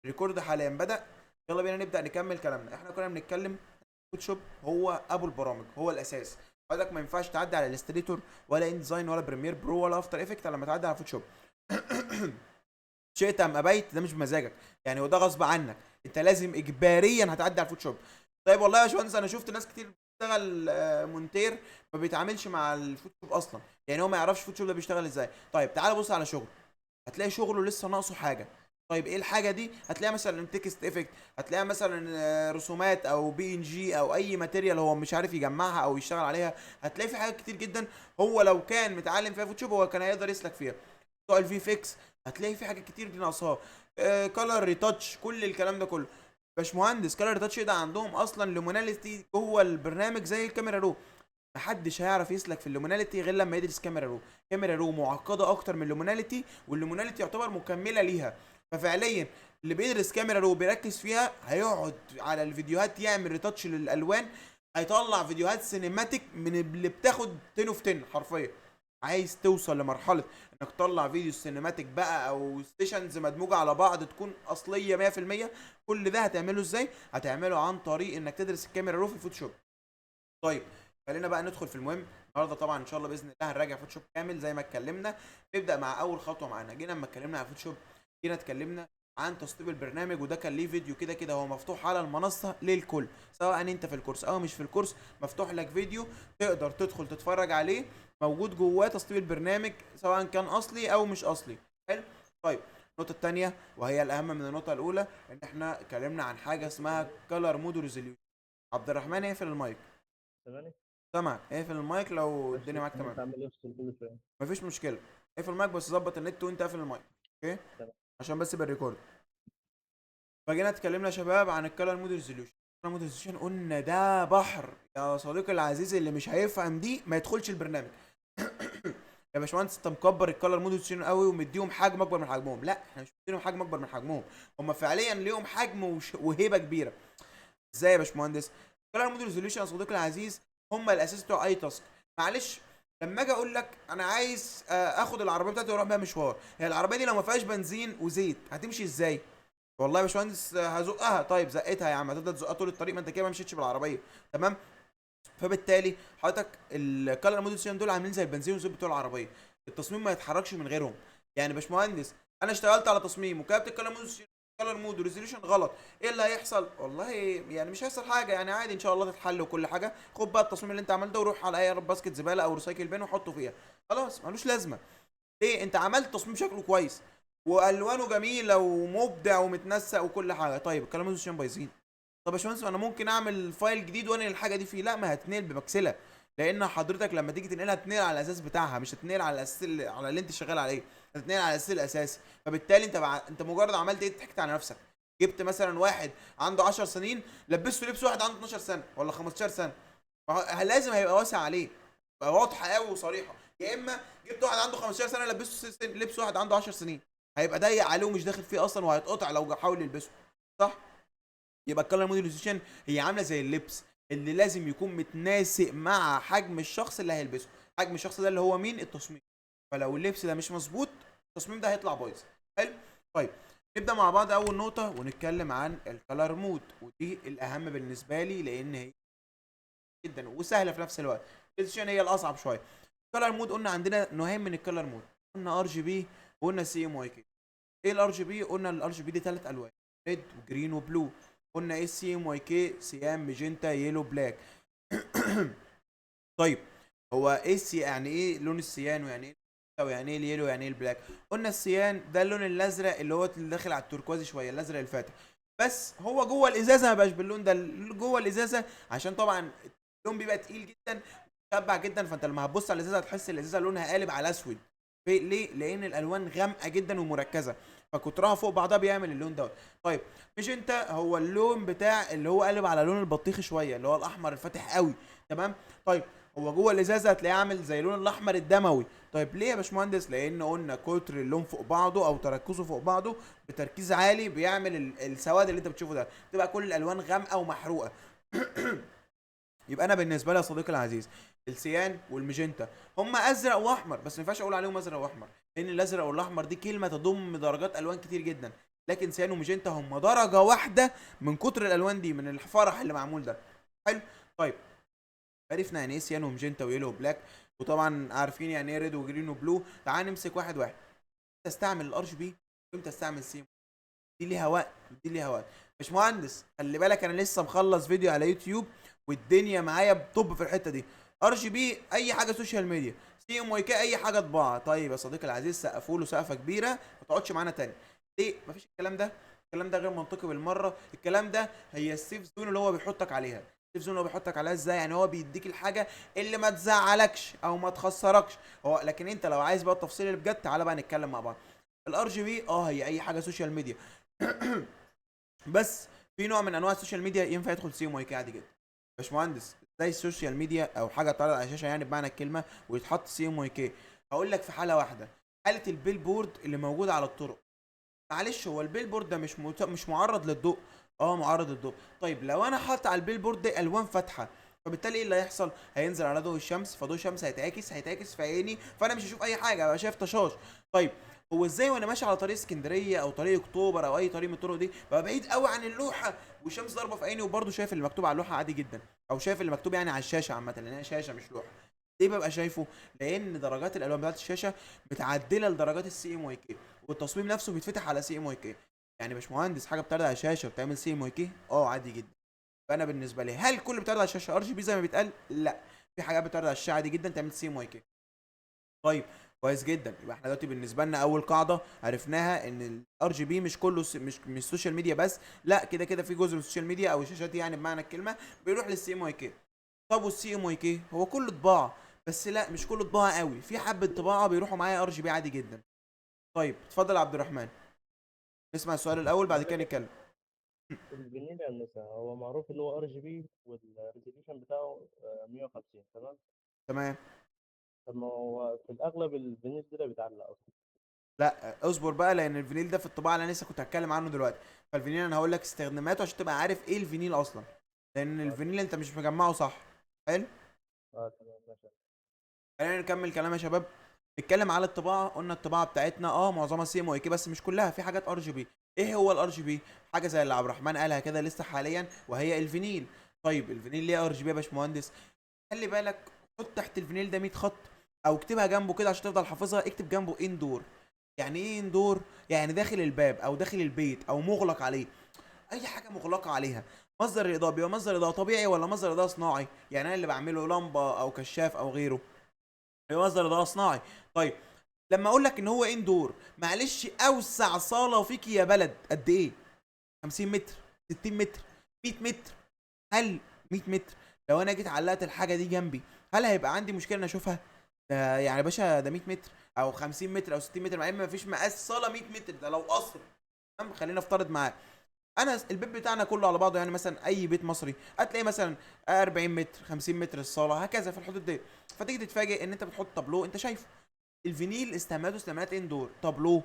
ال record حاليا بدأ. يلا بينا نبدأ نكمل كلامنا. احنا كنا بنتكلم فوتوشوب هو ابو البرامج، هو الاساس. حضرتك ما ينفعش تعدي على Illustrator ولا InDesign ولا Premiere Pro ولا After Effects لما تعدي على فوتوشوب. شئت ام ابيت، ده مش بمزاجك يعني، وده غصب عنك، انت لازم اجباريا هتعدي على الفوتوشوب. طيب والله يا باشمهندس انا شفت ناس كتير بتشتغل مونتير ما بيتعاملش مع الفوتوشوب اصلا، يعني هو ما يعرفش فوتوشوب ده بيشتغل ازاي. طيب تعال بص على شغله، هتلاقي شغله لسه ناقصه حاجة. طيب ايه الحاجة دي؟ هتلاقيها مثلا text effect، هتلاقيها مثلا رسومات او PNG او اي material هو مش عارف يجمعها او يشتغل عليها. هتلاقي في حاجات كتير جدا هو لو كان متعلم فيها فوتوشوب هو كان هيقدر يسلك فيها. بتوع ال VFX هتلاقي في حاجات كتير دي ناقصاه، color retouch، كل الكلام ده كله. باشمهندس color retouch ده عندهم اصلا Luminality جوه البرنامج زي ال Camera Raw. محدش هيعرف يسلك في ال Luminality غير لما يدرس Camera Raw. Camera Raw معقدة اكتر من ال Luminality، وال Luminality يعتبر مكملة ليها. ففعليا اللي بيدرس Camera Raw بيركز فيها هيقعد على الفيديوهات يعمل retouch للالوان، هيطلع فيديوهات cinematic من اللي بتاخد 10 of 10 حرفيا. عايز توصل لمرحلة انك تطلع فيديو cinematic بقى او sessions مدموجه على بعض تكون اصلية 100%، كل ده هتعمله ازاي؟ هتعمله عن طريق انك تدرس ال Camera Raw في الفوتوشوب. طيب خلينا بقى ندخل في المهم. النهارده طبعا ان شاء الله باذن الله هنراجع فوتوشوب كامل زي ما اتكلمنا. نبدا مع اول خطوة معانا. جينا لما اتكلمنا عن فوتوشوب جينا اتكلمنا عن تسطيب البرنامج، وده كان ليه فيديو كده كده هو مفتوح على المنصة للكل، سواء انت في الكورس او مش في الكورس، مفتوح لك فيديو تقدر تدخل تتفرج عليه، موجود جواه تسطيب البرنامج سواء كان اصلي او مش اصلي. حلو. طيب النقطة الثانية وهي الاهم من النقطة الاولى، ان احنا اتكلمنا عن حاجة اسمها color mode resolution. عبد الرحمن اقفل المايك. سامعني؟ سامعك، اقفل المايك لو بس الدنيا معاك النت تمام. عمال يفصل كل شوية. مفيش مشكلة، اقفل المايك بس ظبط النت وانت قافل المايك. okay تمام. عشان بس بال record. فجينا اتكلمنا يا شباب عن ال color mode resolution. ال color mode resolution قلنا ده بحر يا صديقي العزيز، اللي مش هيفهم دي ما يدخلش البرنامج. يا باشمهندس انت مكبر ال color mode resolution قوي ومديهم حجم اكبر من حجمهم. لا احنا مش مديهم حجم اكبر من حجمهم، هم فعليا ليهم حجم وهيبة كبيرة. ازاي يا باشمهندس؟ ال color mode resolution يا صديقي العزيز هم الاساس بتوع اي task. معلش لما اجي اقول لك انا عايز اخد العربية بتاعتي واروح بيها مشوار، هي العربية دي لو ما فيهاش بنزين وزيت هتمشي ازاي؟ والله يا باشمهندس هزقها. طيب زقتها يا عم، هتفضل تزقها طول الطريق، ما انت كده ما مشيتش بالعربية. تمام؟ فبالتالي حضرتك ال color mode دول عاملين زي البنزين والزيت بتوع العربية، التصميم ما يتحركش من غيرهم. يعني باشمهندس انا اشتغلت على تصميم وكتبت ال color mode color mode resolution غلط، ايه اللي هيحصل؟ والله يعني مش هيحصل حاجة، يعني عادي ان شاء الله تتحل وكل حاجة. خد بقى التصميم اللي انت عملته وروح على اي basket زبالة او recycle bin وحطه فيها، خلاص ملوش لازمه. ليه؟ انت عملت تصميم شكله كويس والوانه جميلة ومبدع ومتنسق وكل حاجة. طيب ال color mode resolution بايظين. طب يا باشمهندس انا ممكن اعمل file جديد وانقل الحاجة دي فيه. لا، ما هتنقل بمكسله، لان حضرتك لما تيجي تنقلها تنقل على الاساس بتاعها، مش هتنقل على الاساس على اللي انت شغال عليه، هتنقل على الاساس الاساسي. فبالتالي انت مجرد عملت ايه؟ ضحكت على نفسك. جبت مثلا واحد عنده 10 سنين لبسته لبس واحد عنده 12 سنة ولا 15 سنة، لازم هيبقى واسع عليه، يبقى واضحة قوي وصريحة. يا اما جبت واحد عنده 15 سنة لبسته لبس واحد عنده 10 سنين، هيبقى ضيق عليه ومش داخل فيه اصلا وهيتقطع لو حاول يلبسه. صح؟ يبقى ال color mode resolution هي عامله زي اللبس اللي لازم يكون متناسق مع حجم الشخص اللي هيلبسه. حجم الشخص ده اللي هو مين؟ التصميم. فلو اللبس ده مش مظبوط التصميم ده هيطلع بايظ. حلو. طيب نبدا مع بعض اول نقطة ونتكلم عن ال color mode، ودي الاهم بالنسبة لي لان هي جدا وسهلة في نفس الوقت. ال resolution هي الاصعب شوية. color mode قلنا عندنا نوعين من ال color mode، قلنا RGB وقلنا CMYK. ايه ال RGB؟ قلنا ال RGB دي ثلاث الوان، red و green و blue. قلنا ايه CMYK؟ cyan magenta yellow black. طيب هو ايه ال C؟ يعني ايه لون ال cyan؟ ويعني ايه ويعني ايه ال yellow؟ يعني ايه ال black؟ قلنا ال cyan ده اللون الازرق اللي هو اللي داخل على التركوازي شوية، الازرق الفاتح، بس هو جوه الازازه ما بقاش باللون ده. جوه الازازه عشان طبعا اللون بيبقى تقيل جدا مشبع جدا، فانت لما هتبص على الازازه هتحس الازازه لونها قالب على اسود. ليه؟ لان الالوان غامقه جدا ومركزه، فكترها فوق بعضها بيعمل اللون دوت. طيب مش انت هو اللون بتاع اللي هو قالب على لون البطيخ شوية، اللي هو الاحمر الفاتح قوي. تمام. طيب هو جوه الازازه هتلاقيه عامل زي لون الاحمر الدموي. طيب ليه يا باشمهندس؟ لان قلنا كتر اللون فوق بعضه او تركزه فوق بعضه بتركيز عالي بيعمل السواد اللي انت بتشوفه ده، تبقى كل الالوان غامقه ومحروقه. يبقى انا بالنسبة لي يا صديقي العزيز ال cyan وال magenta هم ازرق واحمر، بس ما ينفعش اقول عليهم ازرق واحمر، لان الازرق والاحمر دي كلمة تضم درجات الوان كتير جدا. لكن cyan و magenta هم درجه واحدة من كتر الالوان دي، من الفرح اللي معمول ده. حلو. طيب عرفنا يعني ايه cyan و magenta و yellow و black، وطبعا عارفين يعني ايه red و green و blue. تعال نمسك واحد واحد. امتى استعمل ال RGB وامتى استعمل C؟ دي ليها وقت ودي ليها وقت. باشمهندس خلي بالك انا لسه مخلص فيديو على يوتيوب والدنيا معايا بطب في الحتة دي. RGB اي حاجة social media، CMYK اي حاجة طباعه. طيب يا صديقي العزيز سقفوا له سقفه كبيرة، ما تقعدش معانا تاني. ليه؟ مفيش الكلام ده، الكلام ده غير منطقي بالمرة. الكلام ده هي ال safe zone اللي هو بيحطك عليها. ال safe zone اللي هو بيحطك عليها ازاي؟ يعني هو بيديك الحاجة اللي ما تزعلكش او ما تخسركش هو، لكن انت لو عايز بقى التفصيل اللي بجد تعالى بقى نتكلم مع بعض. ال RGB هي اي حاجة social media، بس في نوع من انواع ال social media ينفع يدخل CMYK عادي جدا. باشمهندس زي ال social media او حاجة طالعه على الشاشة يعني بمعنى الكلمة ويتحط CMYK. هقول لك في حاله واحدة، حاله ال billboard اللي موجودة على الطرق. معلش هو ال billboard ده مش معرض للضوء؟ معرض للضوء. طيب لو انا حاطط على ال billboard ده الوان فاتحة، فبالتالي ايه اللي هيحصل؟ هينزل على ضوء الشمس، فضوء الشمس هيتعكس في عيني، فانا مش هشوف اي حاجة، ابقى شايف طشاش. طيب هو ازاي وانا ماشي على طريق اسكندرية او طريق اكتوبر او اي طريق من الطرق دي ببقى بعيد قوي عن اللوحة والشمس ضاربه في عيني وبرده شايف اللي مكتوب على اللوحة عادي جدا، او شايف اللي مكتوب يعني على الشاشة عامة، لان هي شاشة مش لوحة. ليه ببقى شايفه؟ لان درجات الالوان بتاعت الشاشة متعدله لدرجات ال CMYK، والتصميم نفسه بيتفتح على CMYK. يعني باشمهندس حاجة بتعرض على الشاشة وبتعمل CMYK عادي جدا. فانا بالنسبة لي هل كل بتعرض على الشاشة RGB زي ما بيتقال؟ لا، في حاجات بتعرض على الشاشة عادي جدا تعمل CMYK. طيب كويس جدا، يبقى احنا دلوقتي بالنسبة لنا اول قاعدة عرفناها ان ال RGB مش كله مش social media بس، لا كده كده في جزء من ال social media او الشاشات يعني بمعنى الكلمة بيروح لل CMYK. طب وال CMYK هو كله طباعه بس؟ لا مش كله طباعه قوي، في حبه طباعه بيروحوا معايا RGB عادي جدا. طيب اتفضل يا عبد الرحمن، نسمع السؤال الاول بعد كده نتكلم. الفينيل يا هندسة هو معروف اللي هو RGB وال resolution بتاعه 150، تمام؟ تمام. طب ما هو في الاغلب الفينيل ده بيتعلق اصلا. لا اصبر بقى، لان الفينيل ده في الطباعة اللي انا لسه كنت هتكلم عنه دلوقتي. فالفينيل انا هقول لك استخداماته عشان تبقى عارف ايه الفينيل اصلا، لان الفينيل انت مش مجمعة صح. حلو؟ تمام ماشي. خلينا نكمل كلام يا شباب. نتكلم على الطباعة. قلنا الطباعة بتاعتنا معظمها CMYK بس مش كلها، في حاجات RGB. ايه هو ال RGB؟ حاجة زي اللي عبد الرحمن قالها كده لسه حاليا، وهي الفينيل. طيب الفينيل ليه RGB يا باشمهندس؟ خلي بالك، حط تحت الفينيل ده 100 خط او اكتبها جنبه كده عشان تفضل حافظها. اكتب جنبه indoor. يعني ايه indoor؟ يعني داخل الباب او داخل البيت او مغلق عليه، اي حاجة مغلقة عليها. مصدر الاضاءة بيبقى مصدر اضاءه طبيعي ولا مصدر اضاءه صناعي؟ يعني انا اللي بعمله لمبة او كشاف او غيره، يبقى مصدر اضاءه صناعي. طيب لما اقول لك ان هو indoor، معلش اوسع صاله فيك يا بلد قد ايه؟ 50 متر، 60 متر، 100 متر. هل 100 متر لو انا جيت علقت الحاجة دي جنبي هل هيبقى عندي مشكلة ان اشوفها؟ ده يعني يا باشا ده 100 متر او 50 متر او 60 متر، مع ان مفيش مقاس صاله 100 متر، ده لو قصر. تمام، خلينا نفترض معاك انا البيت بتاعنا كله على بعضه، يعني مثلا اي بيت مصري هتلاقي مثلا 40 متر، 50 متر الصاله، هكذا في الحدود دي. فتيجي تتفاجئ ان انت بتحط تابلو انت شايفه. الفينيل استعمالاته استعمالات indoor، تابلو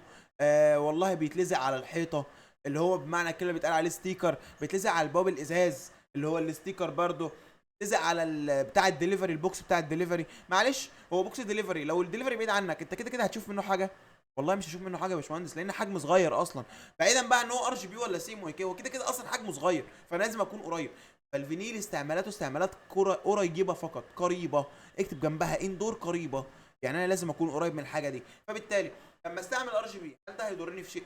والله بيتلزق على الحيطة اللي هو بمعنى الكلمة بيتقال عليه sticker، بيتلزق على الباب الازاز اللي هو ال sticker برده، بيتلزق على بتاع ال delivery، ال box بتاع الدليفري. معلش هو box delivery، لو الدليفري بعيد عنك انت كده كده هتشوف منه حاجة؟ والله مش هشوف منه حاجة يا باشمهندس، لان حجمه صغير اصلا. بعيدا بقى ان هو RGB ولا CMYK، هو كده كده اصلا حجمه صغير، فانا لازم اكون قريب. فالفينيل استعمالاته استعمالات قريبه فقط، قريبه، اكتب جنبها indoor قريبه، يعني انا لازم اكون قريب من الحاجة دي. فبالتالي لما استعمل RGB هل ده هيضرني في شيء؟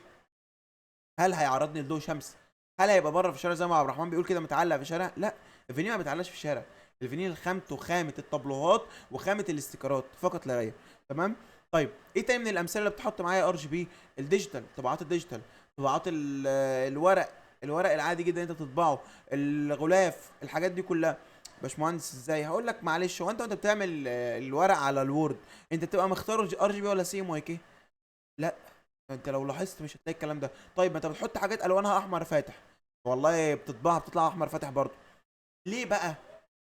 هل هيعرضني لضوء شمس؟ هل هيبقى بره في الشارع زي ما عبد الرحمن بيقول كده متعلق في الشارع؟ لا، الفينيل ما بيتعلقش في الشارع. الفينيل خامته خامة الطابلوهات وخامه الاستيكرات فقط لا غير. تمام؟ طيب ايه تاني من الامثلة اللي بتحط معايا RGB؟ ال digital، طباعات ال digital، طباعات الورق، الورق العادي جدا انت بتطبعه، الغلاف، الحاجات دي كلها. باشمهندس ازاي؟ هقول لك معلش، هو انت وانت بتعمل الورق على ال Word انت بتبقى مختار RGB ولا CMYK؟ لا، انت لو لاحظت مش هتلاقي الكلام ده. طيب ما انت بتحط حاجات الوانها احمر فاتح، والله بتطبعها بتطلع احمر فاتح برضه. ليه بقى؟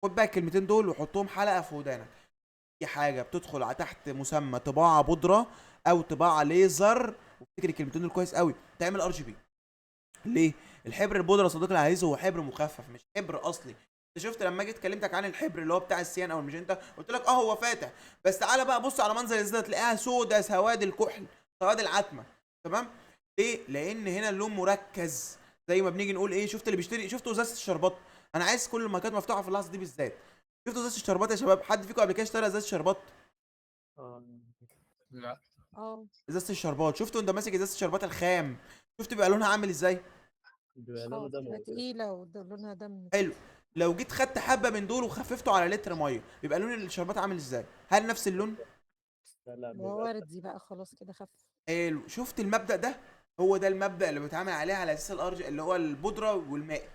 خد بقى الكلمتين دول وحطهم حلقة في ودانك. اي حاجة بتدخل على تحت مسمى طباعه بودره او طباعه ليزر، وافتكر الكلمتين دول كويس قوي، تعمل RGB. ليه؟ الحبر البودره يا صديقي العزيز هو حبر مخفف مش حبر اصلي. انت شفت لما جيت كلمتك عن الحبر اللي هو بتاع ال cyan او الماجنتا، قلت لك هو فاتح، بس تعالى بقى بص على منظر الازازه تلاقيها سودا، سواد الكحل، سواد العتمة. تمام؟ ليه؟ لان هنا اللون مركز. زي ما بنيجي نقول ايه، شفت اللي بيشتري، شفتوا ازازة الشربات؟ انا عايز كل المايكات مفتوحة في اللحظة دي بالذات. شفتوا ازازة الشربات يا شباب؟ حد فيكم قبل كده اشترى ازازة شربات؟ اه. لا. اه. ازازة الشربات، شفتوا انت ماسك ازازة الشربات الخام، شفت بيبقى لونها عامل ازاي؟ بيبقى لونه اه، دموي بتبقى كده. تقيلة ولونها دم. حلو. لو جيت خدت حبه من دول وخففته على لتر مية، بيبقى لون الشربات عامل ازاي؟ هل نفس اللون؟ لا لا، هو بيبقى وردي بقى خلاص كده خف. حلو. شفت المبدأ ده؟ هو ده المبدأ اللي بيتعامل عليه على اساس الارج اللي هو البودره والمائي.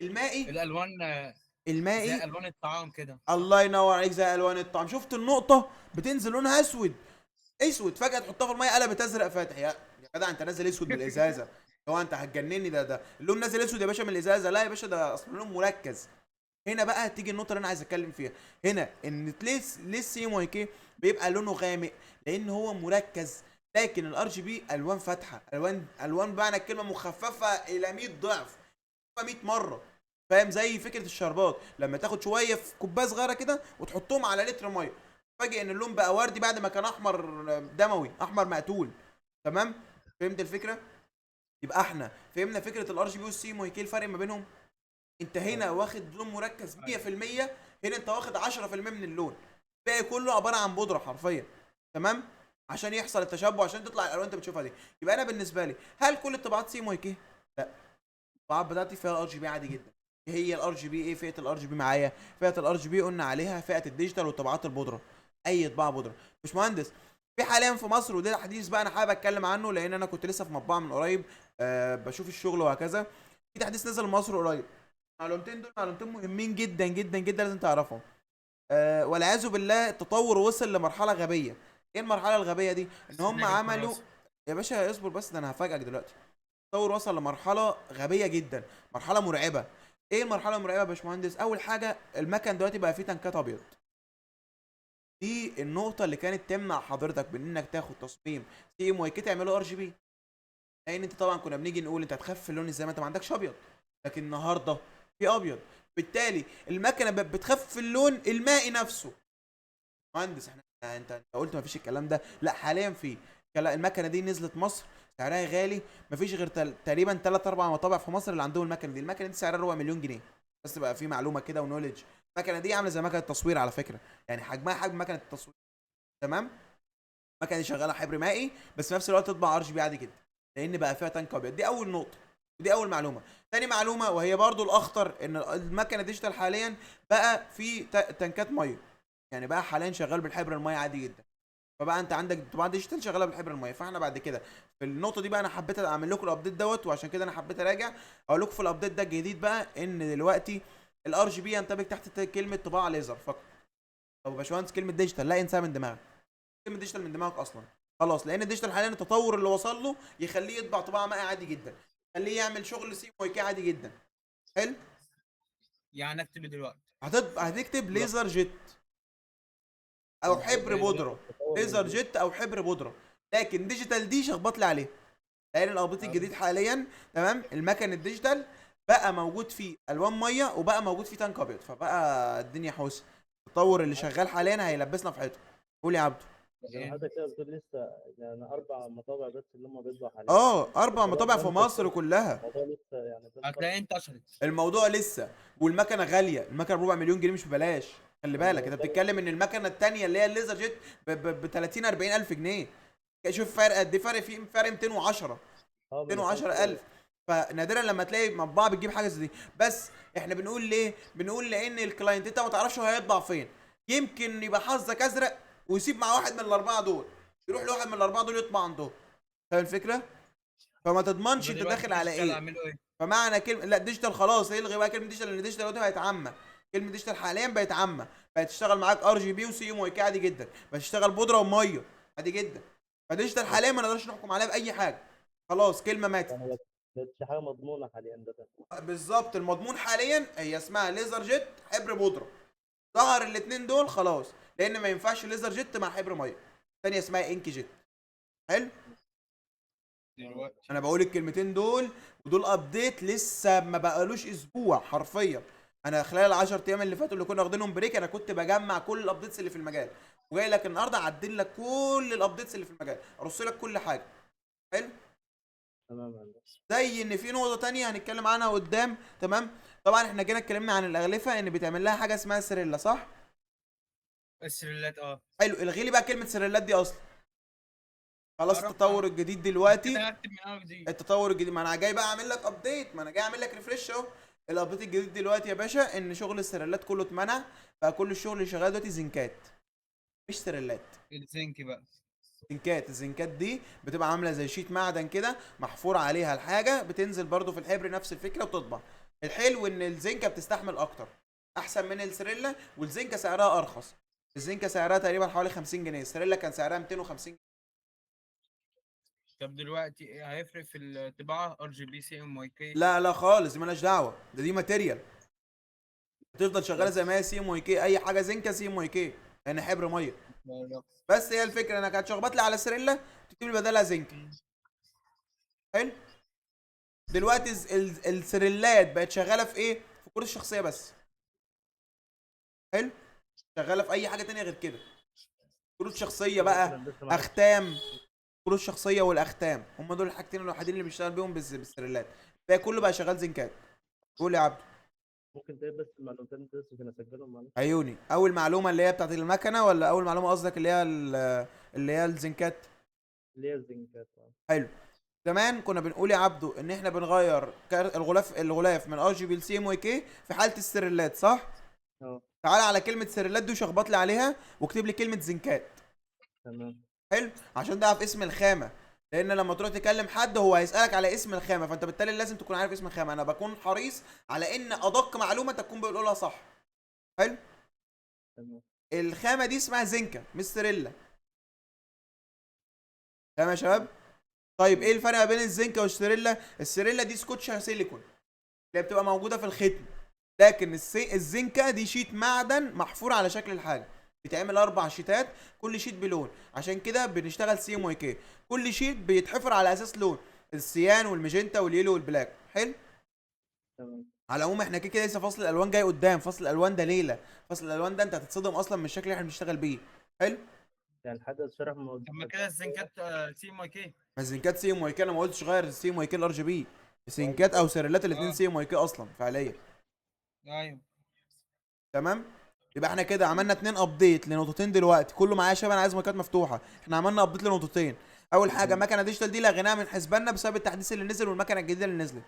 المائي الالوان زي المائي الوان الطعام كده. الله ينور عليك، زي الوان الطعام. شفت النقطة بتنزل لونها اسود اسود، فجاة تحطها في المية قلبت ازرق فاتح. يا جدع انت نازل اسود من الازازه، هو انت هتجنني؟ ده اللون نازل اسود يا باشا من الازازه. لا يا باشا، ده اصل لون مركز. هنا بقى تيجي النقطة اللي انا عايز اتكلم فيها هنا، ان ليه ال CMYK بيبقى لونه غامق؟ لان هو مركز. لكن ال RGB الوان فاتحة، الوان بمعنى الكلمة مخففة الى 100 ضعف، 100 مرة. فاهم؟ زي فكرة الشربات لما تاخد شوية في كوباية صغيرة كده وتحطهم على لتر مية، فاجئ ان اللون بقى وردي بعد ما كان احمر دموي، احمر مقتول. تمام؟ فهمت الفكرة؟ يبقى احنا فهمنا فكرة ال RGB وال CMYK، الفرق ما بينهم. انت هنا واخد لون مركز 100%، هنا انت واخد 10% من اللون، الباقي كله عبارة عن بودره حرفيا. تمام؟ عشان يحصل التشبع، عشان تطلع الالوان انت بتشوفها دي. يبقى انا بالنسبة لي هل كل الطباعات CMYK؟ لا، الطباعات بتاعتي فيها RGB عادي جدا. هي ال RGB ايه؟ فئة ال RGB معايا، فئة ال RGB قلنا عليها فئة ال digital والطباعات البودره، اي طباعه بودره. باشمهندس في حاليا في مصر، وده تحديث بقى انا حابب اتكلم عنه لان انا كنت لسه في مطبعة من قريب، بشوف الشغل وهكذا. في تحديث نزل مصر قريب، المعلومتين دول معلومتين مهمين جدا جدا جدا لازم تعرفهم. والعياذ بالله التطور وصل لمرحلة غبية. ايه المرحلة الغبية دي؟ ان هم سناج عملوا الكراسة. يا باشا اصبر بس، ده انا هفاجئك دلوقتي. التطور وصل لمرحلة غبية جدا، مرحلة مرعبة. ايه المرحلة المرعبة يا باشمهندس؟ اول حاجة المكن دلوقتي بقى فيه تنكات ابيض. دي النقطة اللي كانت تمنع حضرتك من انك تاخد تصميم CMYK تعمله RGB، لان انت طبعا كنا بنيجي نقول انت هتخفف اللون ازاي ما انت ما عندكش ابيض، لكن النهارده في ابيض، بالتالي المكنه بتخفف اللون المائي نفسه. مهندس احنا انت قلت ما فيش الكلام ده، لا حاليا في. المكنه دي نزلت مصر، سعرها غالي، ما فيش غير تقريبا 3 4 مطابع في مصر اللي عندهم المكنه دي. المكنه دي سعرها ربع مليون جنيه بس، بقى في معلومة كده و knowledge. المكنه دي عامله زي مكنه التصوير على فكرة، يعني حجمها حجم مكنه التصوير. تمام؟ المكنه دي شغالة حبر مائي بس في نفس الوقت تطبع RGB عادي جدا، لان بقى فيها tank ابيض. دي اول نقطة ودي اول معلومة. تاني معلومة وهي برضو الاخطر، ان المكنه digital حاليا بقى في تنكات مية، يعني بقى حاليا شغال بالحبر المية عادي جدا. فبقى انت عندك طبعا digital شغالة بالحبر المية. فاحنا بعد كده في النقطة دي بقى انا حبيت اعمل لكم ال update دوت، وعشان كده انا حبيت اراجع اقول لكم في ال update ده الجديد بقى ان دلوقتي ال RGB ينطبق تحت كلمة طباعه ليزر فقط. طب يا باشمهندس كلمة digital لا انساها من دماغك، كلمة digital من دماغك اصلا خلاص، لان ال digital حاليا التطور اللي وصل له يخليه يطبع طباعه مائي عادي جدا، يخليه يعمل شغل CMYK عادي جدا. حلو؟ يعني اكتب دلوقتي هتكتب laser jet او حبر بودره، laser jet او حبر بودره، لكن digital دي شخبط لي عليها، لان ال update الجديد حاليا تمام المكن ال digital بقى موجود فيه الوان مية وبقى موجود فيه tank ابيض، فبقى الدنيا حوسه. التطور اللي شغال حاليا هيلبسنا في حيطة. قول يا عبده. يعني حضرتك كده بتقول لسه يعني 4 مطابع بس اللي هم بيطبعوا حاليا. 4 مطابع في مصر كلها. الموضوع لسه يعني هتلاقي انتشرت. الموضوع لسه، والمكنه غالية، المكنه بربع مليون جنيه مش ببلاش، خلي بالك. انت بتتكلم ان المكنه الثانية اللي هي ال laser jet ب 30 40 الف جنيه. شوف فرق قد ايه، فرق في فرق 210. 210,000. فنادرا لما تلاقي مطبعة بتجيب حاجة زي دي. بس احنا بنقول ليه؟ بنقول لان ال client انت ما تعرفش هو هيطبع فين، يمكن يبقى حظك ازرق ويسيب مع واحد من الاربعة دول، يروح لواحد من الاربعة دول يطبع عندهم. فاهم الفكرة؟ فما تضمنش انت داخل على ايه. فمعنى كلمة لا digital خلاص الغي بقى كلمة digital، لان digital دلوقتي بقت عامة. كلمة digital حاليا بقت عامة، بقت تشتغل معاك RGB و CMYK عادي جدا، بقت تشتغل بودره ومية عادي جدا. ف digital حاليا ما نقدرش نحكم عليها باي حاجة، خلاص كلمة ماتت. مش حاجة مضمونه حاليا ده. بالظبط، المضمون حاليا هي اسمها laser jet حبر بودره. ظهر الاثنين دول خلاص، لان ما ينفعش laser jet مع حبر مية. الثانية اسمها ink jet. حلو؟ انا بقول الكلمتين دول ودول update لسه ما بقالوش اسبوع حرفيا. انا خلال ال10 ايام اللي فاتوا اللي كنا واخدينهم break انا كنت بجمع كل ال updates اللي في المجال، وجاي لك النهارده اعدل لك كل ال updates اللي في المجال، ارص لك كل حاجة. حلو؟ تمام يا هندسة. زي ان في نقطة تانية هنتكلم عنها قدام. تمام. طبعا احنا جينا اتكلمنا عن الاغلفه ان بيتعمل لها حاجة اسمها سريلا، صح؟ السريلات اه. حلو. الغي لي بقى كلمة سريلات دي اصلا، خلاص. أعرفها. التطور الجديد دلوقتي، كده هكتب من اول جديد. التطور الجديد، ما انا جاي بقى اعمل لك update، ما انا جاي اعمل لك refresh اهو. ال update الجديد دلوقتي يا باشا ان شغل السريلات كله اتمنع، بقى كل الشغل اللي شغال دلوقتي زنكات مش سريلات. الزنك بقى. زنكات. الزنكات دي بتبقى عامله زي sheet معدن كده محفور عليها الحاجة، بتنزل برضو في الحبر نفس الفكرة وتطبع. الحلو ان الزنكه بتستحمل اكتر، احسن من السريلا، والزنكه سعرها ارخص. الزنكه سعرها تقريبا حوالي 50 جنيه، السريلا كان سعرها 250 جنيه. طب دلوقتي إيه هيفرق في الطباعة ار جي بي سي ام واي كي؟ لا لا خالص، دي مالهاش دعوه، ده دي material تفضل شغالة زي ما هي CMYK، اي حاجة زنكه CMYK لان حبر مية. بس هي الفكرة انك هتشخبط لي على سريلا تكتب لي بدلها زنكه. حلو. دلوقتي السريلات بقت شغالة في ايه؟ في كروت الشخصية بس. حلو. شغالة في اي حاجة تانية غير كده؟ كروت شخصية بقى، هندسة معلش. اختام، كروت شخصية والاختام، هم دول الحاجتين الوحيدين اللي بيشتغل بيهم بالسريلات. الباقي كله بقى شغال زنكات. قول يا عبد. ممكن تعيد بس المعلومتين دي بس عشان اسجلهم معلش. عيوني. اول معلومة اللي هي بتاعت المكنه، ولا اول معلومة قصدك اللي هي اللي هي الزنكات؟ اللي هي الزنكات اه. حلو. زمان كنا بنقول يا عبدو ان احنا بنغير الغلاف من RGB ل CMYK في حاله السريلات، صح؟ اه. تعالى على كلمة سريلات دي وشخبط لي عليها واكتب لي كلمة زنكات. تمام. حلو، عشان تعرف اسم الخامة، لان لما تروح تكلم حد هو هيسالك على اسم الخامة، فانت بالتالي لازم تكون عارف اسم الخامة. انا بكون حريص على ان ادق معلومة انت تكون بتقولها صح. حلو. تمام. الخامة دي اسمها زنكه مش سريلا. تمام يا شباب. طيب ايه الفرق ما بين الزنكه والسريلا؟ السريلا دي سكوتش سيليكون اللي بتبقى موجودة في الختم، لكن الزنكه دي sheet معدن محفور على شكل الحاجة، بيتعمل 4 شيتات كل sheet بلون، عشان كده بنشتغل CMYK، كل sheet بيتحفر على اساس لون، السيان والماجنتا واليلو والبلاك. حلو. تمام. على العموم احنا كده كده لسه فصل الالوان جاي قدام، فصل الالوان ده ليلة، فصل الالوان ده انت هتتصدم اصلا من الشكل اللي احنا بنشتغل بيه. حلو. يعني الحدث شرح موضوع. طب ما كده الزنكات CMYK. ما الزنكات CMYK، انا ما قلتش غير CMYK ال RGB، زنكات او سيريلات الاثنين CMYK اصلا فعليا. ايوه. تمام. يبقى احنا كده عملنا 2 update لنقطتين دلوقتي، كله معايا يا شباب، انا عايز مايكات مفتوحة. احنا عملنا update لنقطتين. اول حاجة مكنه digital دي لغيناها من حسباننا بسبب التحديث اللي نزل والمكنه الجديدة اللي نزلت.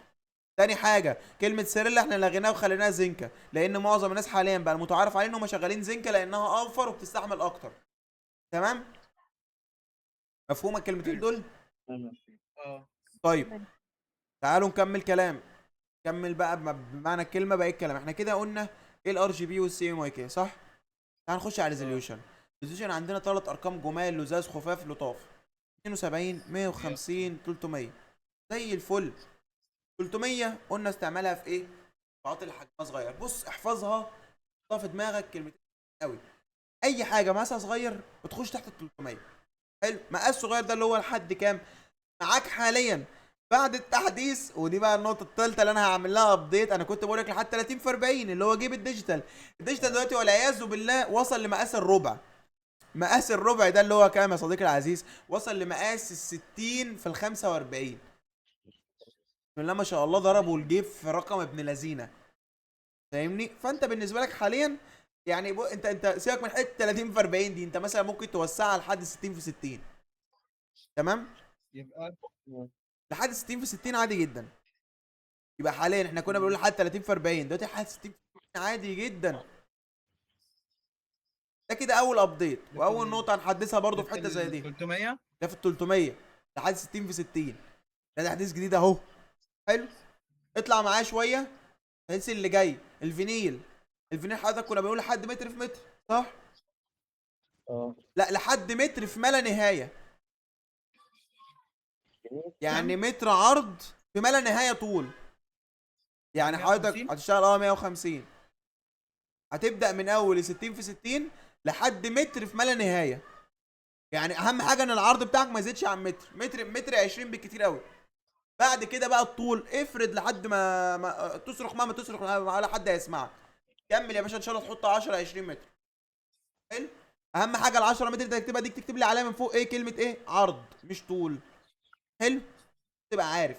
تاني حاجة كلمة سيريلا احنا لغيناها وخليناها زنكه، لان معظم الناس حاليا بقى المتعارف عليه ان هم شغالين زنكه لانها اوفر وبتستحمل اكتر. تمام؟ مفهومه الكلمتين دول؟ تمام. اه. طيب تعالوا نكمل كلام. كمل بقى بمعنى الكلمة بقى الكلام. احنا كده قلنا ايه ال RGB وال CMYK، صح؟ تعال نخش على resolution. resolution عندنا 3 ارقام جمال لزاز خفاف لطاف، 72 150 300، زي الفل. 300 قلنا استعمالها في ايه؟ طبعات اللي حجمها صغير. بص احفظها، حطها في دماغك كلمتين قوي. اي حاجة مقاسها صغير بتخش تحت ال 300. حلو. مقاس صغير ده اللي هو لحد كام معاك حاليا بعد التحديث؟ ودي بقى النقطة الثالثة اللي انا هعمل لها update. انا كنت بقول لك لحد 30 في 40 اللي هو جيب ال digital. ال digital دلوقتي والعياذ بالله وصل لمقاس الربع. مقاس الربع ده اللي هو كام يا صديقي العزيز؟ وصل لمقاس ال 60 في ال 45. بسم الله ما شاء الله، ضربوا الجيب في رقم ابن لذينه. فاهمني؟ فانت بالنسبة لك حاليا يعني انت سيبك من حتة 30 في 40 دي، انت مثلا ممكن توسعها لحد 60 في 60. تمام؟ يبقى لحد 60 في 60 عادي جدا. يبقى حاليا احنا كنا بنقول لحد 30 في 40، دلوقتي لحد 60 في 60 عادي جدا. ده كده اول update واول نقطة هنحدثها برضو في حتة زي دي. 300 ده في ال 300 لحد 60 في 60، ده تحديث جديد اهو. حلو. اطلع معايا شوية التحديث اللي جاي الفينيل. الفينيل حضرتك كنا بنقول لحد متر في متر، صح؟ اه. لا، لحد متر في ما لا نهاية. يعني متر عرض في ما لا نهاية طول. يعني حضرتك 150؟ هتشتغل 150، هتبدا من اول 60 في 60 لحد متر في ما لا نهاية. يعني اهم حاجة ان العرض بتاعك ما يزيدش عن متر، متر، متر 20 بالكتير قوي. بعد كده بقى الطول افرد لحد ما تصرخ، مهما تصرخ ولا حد هيسمعك. كمل يا باشا ان شاء الله تحط 10 20 متر. حلو. اهم حاجة ال 10 متر اللي تكتبها دي تكتب لي عليها من فوق ايه؟ كلمة ايه؟ عرض مش طول. حلو. تبقى عارف.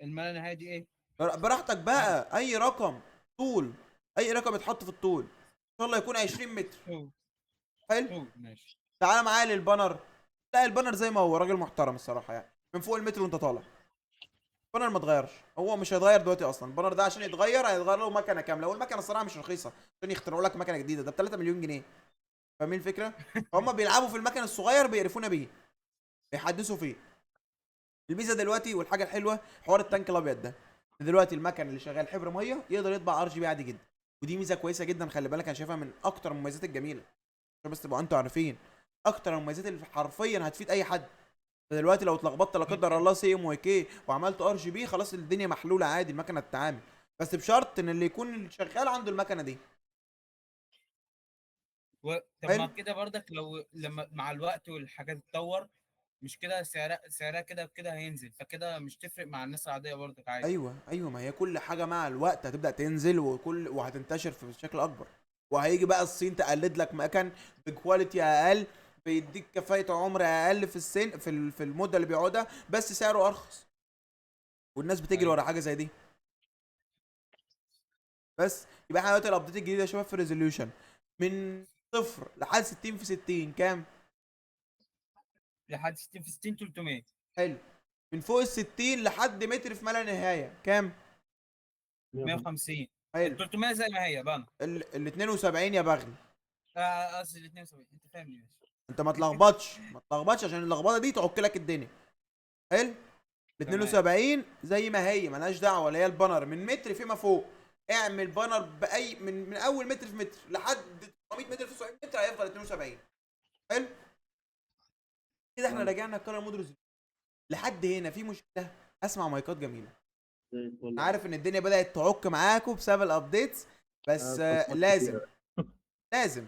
الملا نهاية دي ايه؟ براحتك بقى، اي رقم طول، اي رقم يتحط في الطول، ان شاء الله يكون 20 متر. طول. حلو. طول ماشي. تعالى معايا لل banner. لا ال banner زي ما هو، راجل محترم الصراحة يعني، من فوق المتر وانت طالع. ال banner ما اتغيرش، هو مش هيتغير دلوقتي اصلا. ال banner ده عشان يتغير هيتغير له مكنه كاملة، والمكنه الصراحة مش رخيصة عشان يخترعوا لك مكنه جديدة، ده ب 3 مليون جنيه. فاهمين الفكرة؟ فهم بيلعبوا في المكن الصغير، بيقرفونا بيه، بيحدثوا فيه. الميزة دلوقتي والحاجة الحلوة حوار ال tank الابيض ده، دلوقتي المكن اللي شغال حبر مية يقدر يطبع RGB عادي جدا، ودي ميزة كويسة جدا، خلي بالك انا شايفها من اكتر المميزات الجميلة، عشان بس تبقوا انتوا عارفين اكتر المميزات اللي حرفيا هتفيد اي حد. دلوقتي لو اتلخبطت لا قدر الله CMYK وعملت RGB، خلاص الدنيا محلولة عادي، المكنه تتعامل، بس بشرط ان اللي يكون شغال عنده المكنه دي. طب حلو. ما كده برضك لو لما مع الوقت والحاجات تتطور، مش كده سعرها كده كده هينزل، فكده مش تفرق مع الناس العادية برضك عادي. ايوه ما هي كل حاجة مع الوقت هتبدا تنزل، وهتنتشر في بشكل اكبر، وهيجي بقى الصين تقلد لك مكن ب quality اقل، بيديك كفاءة عمر اقل في السن في المدة اللي بيقعدها، بس سعره ارخص، والناس بتجري أيوة. ورا حاجة زي دي. بس يبقى احنا دلوقتي ال update الجديد يا شباب في resolution من 0 لحد 60 في 60 كام؟ لحد 60 في 60 300. حلو. من فوق ال 60 لحد متر في ما لا نهاية كام؟ 150. حلو. 300 زي ما هي بقى. ال 72 يا بغل. قصدي ال 72، انت فاهمني ماشي. انت ما تلخبطش، ما تلخبطش عشان اللخبطة دي تعك لك الدنيا. حلو. ال 72 زي ما هي مالهاش دعوه، اللي هي ال banner من متر فيما فوق، اعمل banner باي من اول متر في متر لحد 900 متر في 900 متر هيفضل 72. حلو كده. احنا راجعنا ال color mode لحد هنا. في مشكلة؟ اسمع مايكات جميلة. زي الفل. انا عارف ان الدنيا بدات تعك معاكم بسبب ال updates، بس لازم لازم.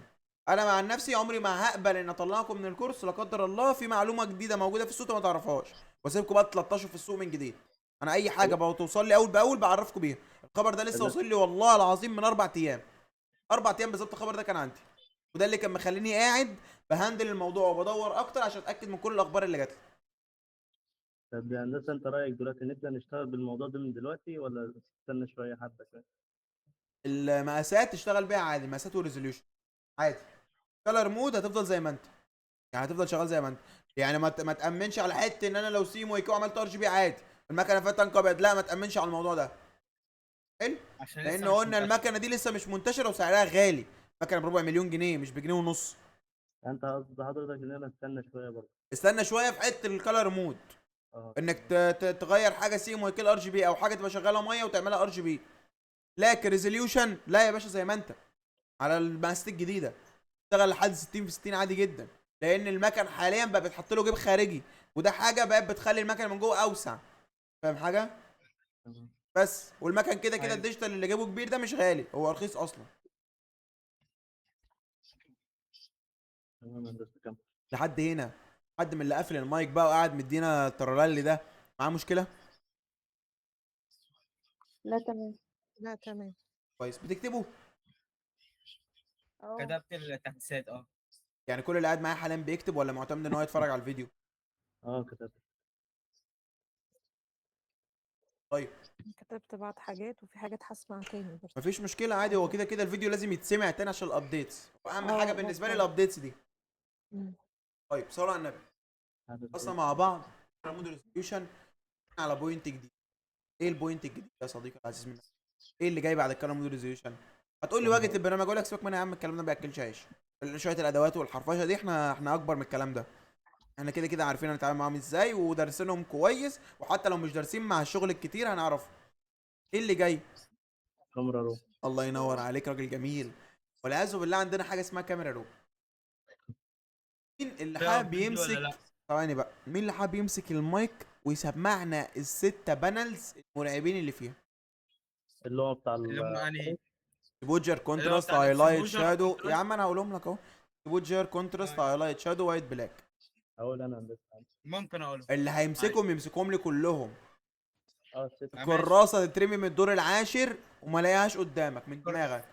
انا مع نفسي عمري ما هقبل ان اطلعكم من الكورس لا قدر الله في معلومة جديدة موجودة في السوق ما تعرفهاش، واسيبكم بقى 13 في السوق من جديد. انا اي حاجة بقى توصل لي اول باول بعرفكم بيها. الخبر ده لسه وصل لي والله العظيم من 4 ايام، 4 ايام بالظبط الخبر ده كان عندي، وده اللي كان مخليني قاعد ب handle الموضوع وبدور اكتر عشان اتاكد من كل الاخبار اللي جات لي. طب يا هندسة انت رايك دلوقتي نبدا نشتغل بالموضوع ده من دلوقتي ولا نستنى شوية حبه شوية؟ المقاسات تشتغل بيها عادي، مقاسات و resolution عادي. color mode هتفضل زي ما انت، يعني هتفضل شغال زي ما انت، يعني ما تامنش على حتة ان انا لو CMYK عملت RGB عادي المكنه فيها tank ابيض، لا ما تامنش على الموضوع ده. حلو، عشان لان قلنا المكنه دي لسه مش منتشرة وسعرها غالي، مكنه بربع مليون جنيه مش بجنيه ونص. انت قصد حضرتك ان انا استنى شوية برضه؟ استنى شوية في حتة ال color mode، انك تغير حاجة CMYK RGB او حاجة تبقى شغالة مية وتعملها RGB. لكن resolution لا يا باشا، زي ما انت على المقاسات الجديدة اشتغل لحد 60 في 60 عادي جدا، لان المكن حاليا بقى بيتحط له جيب خارجي، وده حاجة بقت بتخلي المكن من جوه اوسع. فاهم حاجة؟ بس والمكن كده كده ال digital اللي جابه كبير ده مش غالي، هو رخيص اصلا. لحد هنا حد من اللي قافل المايك بقى وقاعد مدينا الترللي ده معاه مشكلة؟ لا تمام. لا تمام. كويس. بتكتبوا؟ كتبت التحديثات. يعني كل اللي قاعد معايا حاليا بيكتب ولا معتمد ان هو يتفرج على الفيديو؟ كتبت. طيب كتبت بعض حاجات وفي حاجات هسمع تاني برضه. مفيش مشكلة عادي، هو كده كده الفيديو لازم يتسمع تاني عشان ال updates، واهم حاجة بالنسبة لي ال updates دي. طيب صلوا على النبي. اصلا مع بعض mode resolution على point جديد. ايه ال point الجديد يا صديقي العزيز منك؟ ايه اللي جاي بعد ال color mode resolution؟ هتقول لي واجهه البرنامج، اقول لك سيبك منها يا عم، الكلام ده ما بياكلش عيش. شوية الادوات والحرفشه دي احنا اكبر من الكلام ده، احنا كده كده عارفين هنتعامل معاهم ازاي ودارسينهم كويس، وحتى لو مش دارسين مع الشغل الكتير هنعرفه. ايه اللي جاي؟ camera raw. الله ينور عليك، راجل جميل. والعياذ بالله عندنا حاجة اسمها camera raw. مين اللي حابب يمسك؟ ثواني بقى، مين اللي حابب يمسك المايك ويسمعنا ال6 panels المرعبين اللي فيها؟ اللي هو بتاع exposure contrast highlight shadow. يا عم انا هقولهم لك اهو. exposure contrast highlight shadow white black. اقول انا هندسة ممكن اقولهم. اللي هيمسكهم يمسكهم لي كلهم. الكراسة تترمي من الدور العاشر وما الاقيهاش قدامك من دماغك.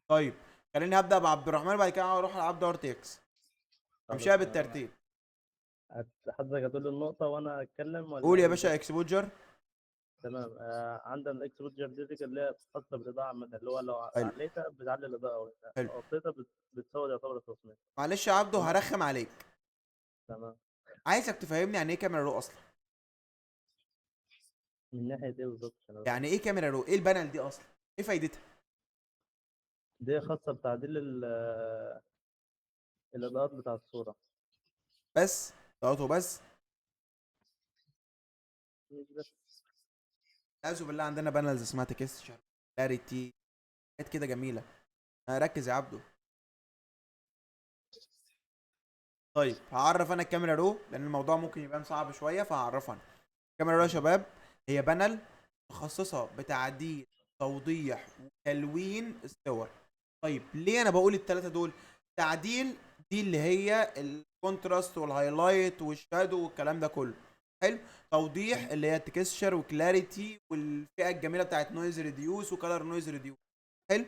طيب خليني هبدا بعبد الرحمن وبعد كده اروح على عبد RTX. امشيها بالترتيب. حضرتك هتقول لي النقطة وأنا أتكلم ولا قول يا إيه باشا بالظبط؟ exposure. تمام. عندنا ال exposure دي اللي هي خاصة بالإضاءة عامة، اللي هو لو حلو. عليتها بتعلي الإضاءة، أو حلو. وطيتها بتسود يعتبر التصميم. معلش يا عبده تمام. هرخم عليك. تمام. عايزك تفهمني يعني ايه camera raw اصلا. من ناحية إيه بالظبط؟ عشان أبقى يعني ايه camera raw؟ ايه ال panel دي اصلا؟ ايه فايدتها؟ دي خاصة بتعديل الإضاءات بتاع الصورة. بس ضغطه بس. مش بس. اعوذ بالله، عندنا panels اسمها texture، clarity، حاجات كده جميلة. ركز يا عبده. طيب هعرف انا ال camera raw لان الموضوع ممكن يبان صعب شوية، فهعرفها انا. ال camera raw يا شباب هي panel متخصصة بتعديل، توضيح، وتلوين الصور. طيب ليه انا بقول الثلاثة دول؟ تعديل دي اللي هي ال contrast وال highlight وال shadow والكلام ده كله. حلو. توضيح اللي هي texture و clarity والفئة الجميلة بتاعت noise reduce و color noise reduce. حلو.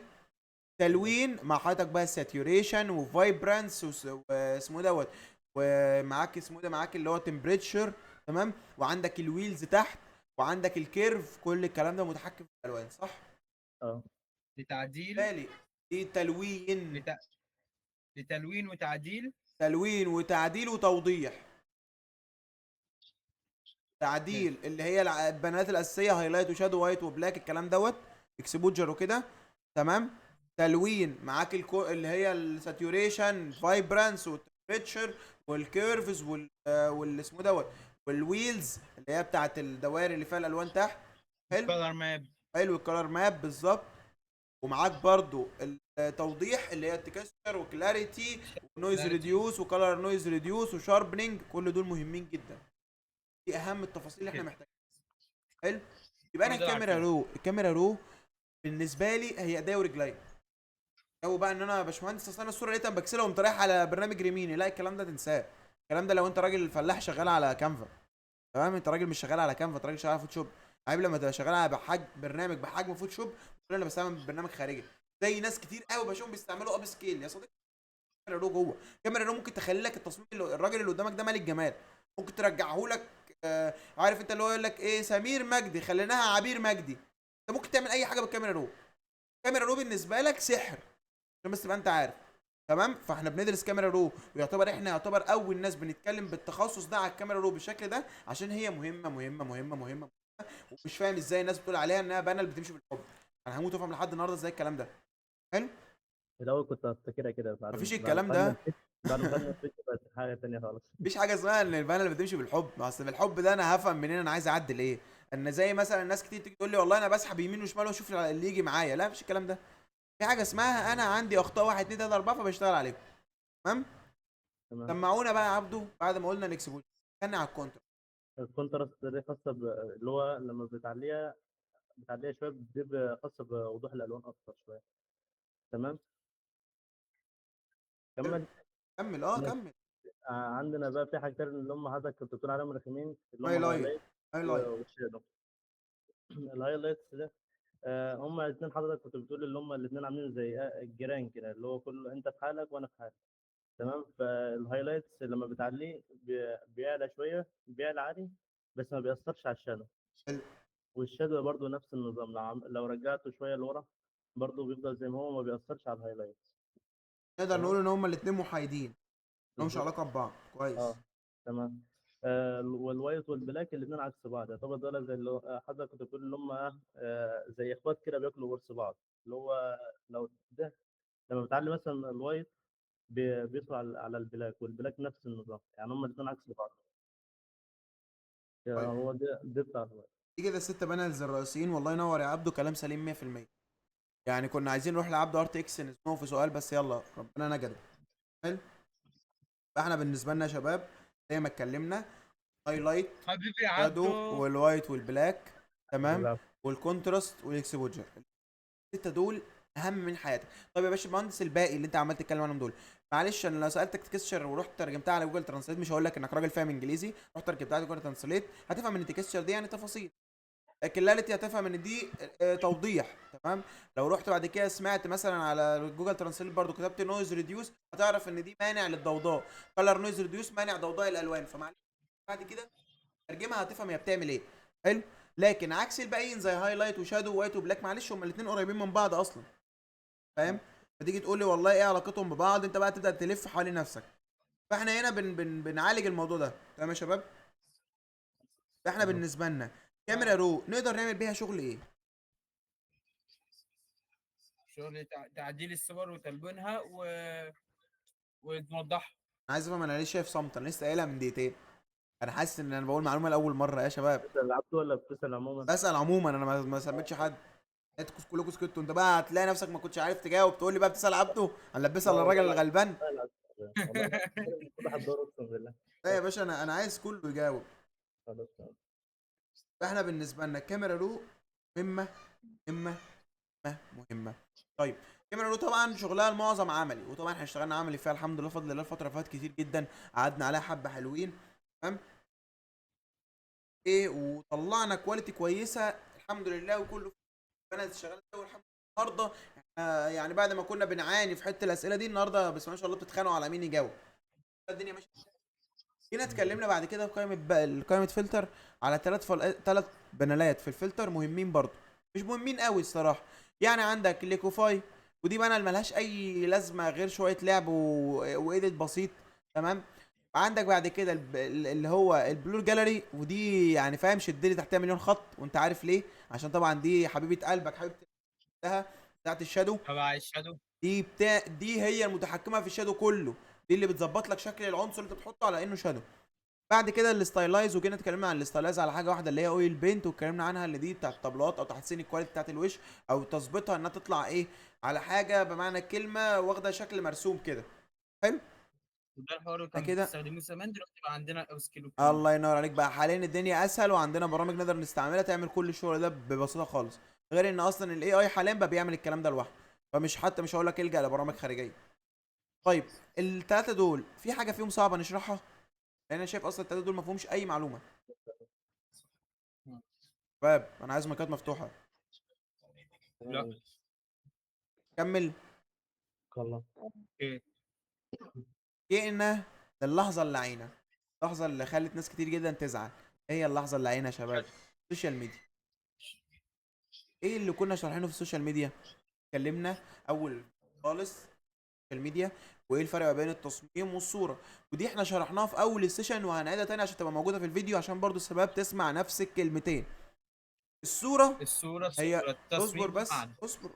تلوين مع حضرتك بقى saturation و vibrance واسمه دوت، ومعاك اسمه ده، معاك اللي هو temperature. تمام. وعندك ال wheels تحت، وعندك ال curve، كل الكلام ده متحكم في الالوان، صح؟ اه. لتعديل. بالتالي دي تلوين. لتلوين وتعديل. تلوين وتعديل وتوضيح. تعديل اللي هي ال panel ات الاساسية، highlight و shadow، white و black، الكلام دوت، exposure وكده. تمام. تلوين معاك اللي هي ال saturation، vibrance، وال temperature، وال curves، وال اسمه دوت، وال wheels اللي هي بتاعت الدوائر اللي فيها الالوان تحت. حلو. color map. حلو، ال color map بالظبط. ومعاك برضو التوضيح اللي هي ال texture و clarity و noise Clarity. reduce و color noise reduce و sharpening، كل دول مهمين جدا. دي اهم التفاصيل اللي احنا كده. محتاجينها. حلو. يبقى انا كل دول الكاميرا عارفين. raw، ال camera raw بالنسبة لي هي ايديا ورجليا. لو بقى ان انا يا باشمهندس اصل انا الصورة لقيتها مبكسله وقمت رايح على برنامج ريميني، لا الكلام ده تنساه. الكلام ده لو انت راجل فلاح شغال على Canva. تمام. انت راجل مش شغال على Canva، انت راجل شغال على Photoshop. عيب لما تبقى شغال على بحجم برنامج بحجم Photoshop تقول انا بستعمل برنامج خارجي. زي ناس كتير قوي بشوفهم بيستعملوا upscale. يا صديقي camera raw جوه، camera raw ممكن تخلي لك التصميم اللي الراجل اللي قدامك ده ملك جمال، ممكن ترجعه لك. عارف انت اللي هو يقول لك ايه، سمير مجدي خليناها عبير مجدي. انت ممكن تعمل اي حاجة بال camera raw. camera raw بالنسبة لك سحر، عشان بس تبقى انت عارف. تمام. فاحنا بندرس camera raw، ويعتبر احنا يعتبر اول ناس بنتكلم بالتخصص ده على ال camera raw بالشكل ده، عشان هي مهمة مهمة مهمة مهمة، ومش فاهم ازاي الناس بتقول عليها انها panel بتمشي بالحب. انا هموت وافهم لحد النهارده ازاي الكلام ده. حلو. الأول كنت هفتكرها كده، بعد مفيش بعد الكلام ما خدنا ده. بعد ما خدنا الفكرة بقت حاجة تانية خالص. مفيش حاجة اسمها ان ال panel بتمشي بالحب. ما اصل بالحب ده انا هفهم منين انا عايز اعدل ايه؟ ان زي مثلا الناس كتير تيجي تقول لي والله انا بسحب يمين وشمال واشوف اللي يجي معايا. لا مفيش الكلام ده. في حاجة اسمها انا عندي اخطاء 1 2 3 4 فبشتغل عليهم. تمام. تمام. سمعونا بقى يا عبده بعد ما قلنا ال exposure، استنى على ال contrast. ال contrast دي خاصة اللي هو لما بتعليها شوية، بتبقى خاصة بوضوح الألوان أكتر شوية. تمام. كمل. كمل. ماشي. كمل. عندنا بقى في حاجتين اللي هم حضرتك كنت بتقول عليهم رخمين، اللي هم highlight. ال highlight highlight. وال shadow. ال highlights ده هم الاثنين حضرتك كنت بتقول اللي هم الاثنين عاملين زي الجيران كده، اللي هو كله انت في حالك وانا في حالي. تمام. فال highlights لما بتعليه بيعلى شوية، بيعلى عالي بس ما بيأثرش على ال shadow. حلو. وال shadow برضو نفس النظام، لو رجعته شوية لورا برضو بيفضل زي ما هو، ما بيأثرش على ال highlights. نقدر تمام. نقول ان هما الاثنين محايدين، مالهمش بالظبط. علاقة ببعض. كويس. تمام. وال white وال black الاثنين عكس بعض، يعتبر دول زي اللي حضرتك كنت بتقول اللي هم زي اخوات كده بياكلوا ورث بعض. اللي هو لو ده لما بتعلي مثلا ال white بيدخل على ال black، وال black نفس النظام، يعني هم الاثنين عكس بعض. طيب. هو ده بتاع ال white. دي كده الست panels الرئيسيين. والله ينور يا عبده، كلام سليم 100%. يعني كنا عايزين نروح لعبده RTX نزنقه في سؤال، بس يلا ربنا نجده. حلو. فاحنا بالنسبة لنا يا شباب زي ما اتكلمنا، highlight، حبيبي يا shadow، عبده، وال white وال black. تمام. بالعكس. وال contrast وال exposure، الستة دول اهم من حياتك. طيب يا باشا مهندس، الباقي اللي انت عمال تتكلم عنهم دول، معلش انا لو سالتك texture ورحت ترجمتها على Google Translate، مش هقول لك انك راجل فاهم انجليزي، رحت ترجمتها على Google Translate هتفهم ان ال texture دي يعني تفاصيل. clarity هتفهم ان دي توضيح، تمام. لو رحت بعد كده سمعت مثلا على Google Translate برضو كتبت noise reduce، هتعرف ان دي مانع للضوضاء. color noise reduce مانع ضوضاء الالوان. فمعلش بعد كده ترجمها هتفهم هي بتعمل ايه. حلو. لكن عكس الباقيين زي highlight و shadow white و black، معلش هما الاثنين قريبين من بعض اصلا، فاهم؟ فتيجي تقول لي والله ايه علاقتهم ببعض، انت بقى تبدا تلف حوالين نفسك. فاحنا هنا بن بن بنعالج الموضوع ده، تمام يا شباب؟ فاحنا تمام. بالنسبة لنا camera raw نقدر نعمل بيها شغل ايه؟ شغل تعديل الصور وتلوينها ونوضحها. انا عايز افهم انا ليه شايف صمت، انا لسه قايلها من دقيقتين، انا حاسس ان انا بقول معلومة لاول مرة يا شباب. بتسأل عبده ولا بتسأل عموما؟ بسال عموما، انا ما سميتش حد. انتوا كلكم سكتوا، انت بقى هتلاقي نفسك ما كنتش عارف تجاوب، تقول لي بقى بتسال عبده، هنلبسها لا للراجل والله الغلبان. لا والله كل حد دوره اقسم بالله. لا يا باشا، انا عايز كله يجاوب. خلاص تمام. فاحنا بالنسبة لنا ال camera raw مهمة مهمة مهمة مهمة. طيب camera raw طبعا شغلها المعظم عملي، وطبعا احنا اشتغلنا عملي فيها الحمد لله بفضل الله الفترة اللي فاتت كتير جدا، قعدنا عليها حبه حلوين، تمام. ايه وطلعنا quality كويسة الحمد لله، وكله بنات شغالة والحمد لله. النهارده يعني بعد ما كنا بنعاني في حتة الاسئلة دي، النهارده بس ما شاء الله بتتخانقوا على مين يجاوب، الدنيا ماشية. جينا اتكلمنا بعد كده في قائمة قائمة فلتر على ثلاث panel ات في الفلتر مهمين برضو، مش مهمين قوي الصراحة. يعني عندك liquify، ودي panel ملهاش اي لازمه غير شوية لعب و edit بسيط، تمام. عندك بعد كده اللي هو ال blur gallery، ودي يعني فاهم شد لي تحتها مليون خط، وانت عارف ليه، عشان طبعا دي حبيبه قلبك، حبيبه بتاعت ال shadow. تبع ال shadow دي بتاع دي هي المتحكمه في ال shadow كله، دي اللي بتظبط لك شكل العنصر اللي انت بتحطه على انه shadow. بعد كده ال stylize، وجينا اتكلمنا عن ال stylize على حاجة واحدة اللي هي oil paint، واتكلمنا عنها اللي دي بتاعت الطبلات او تحسين ال quality بتاعت الوش او تظبيطها انها تطلع ايه على حاجة بمعنى الكلمة واخده شكل مرسوم كده. حلو. وده الحوار اللي كانوا كده. بيستخدموه زمان، دلوقتي بقى عندنا upscale والكلام ده. الله ينور عليك. بقى حاليا الدنيا اسهل، وعندنا برامج نقدر نستعملها تعمل كل الشغل ده ببساطة خالص، غير ان اصلا ال AI حاليا بقى بيعمل الكلام ده لوحده، فمش حتى مش هقول لك الجا لبرامج خارجية. طيب الثلاثة دول في حاجة فيهم صعبة نشرحها؟ لان انا شايف اصلا الثلاثة دول ما فيهمش اي معلومة. شباب انا عايز مايكات مفتوحة. لا. كمل. خلاص. okay. جئنا للحظة اللعينه، اللحظة اللي خلت ناس كتير جدا تزعل. ايه هي اللحظة اللعينه يا شباب؟ ال social media. ايه اللي كنا شارحينه في ال social media؟ اتكلمنا اول خالص ال social media وايه الفرق ما بين التصميم والصورة، ودي احنا شرحناها في اول ال session وهنعيدها تاني عشان تبقى موجودة في الفيديو، عشان برضو الشباب تسمع نفس الكلمتين. الصورة الصورة هي صورة التصميم اصبر بس، معنى. اصبر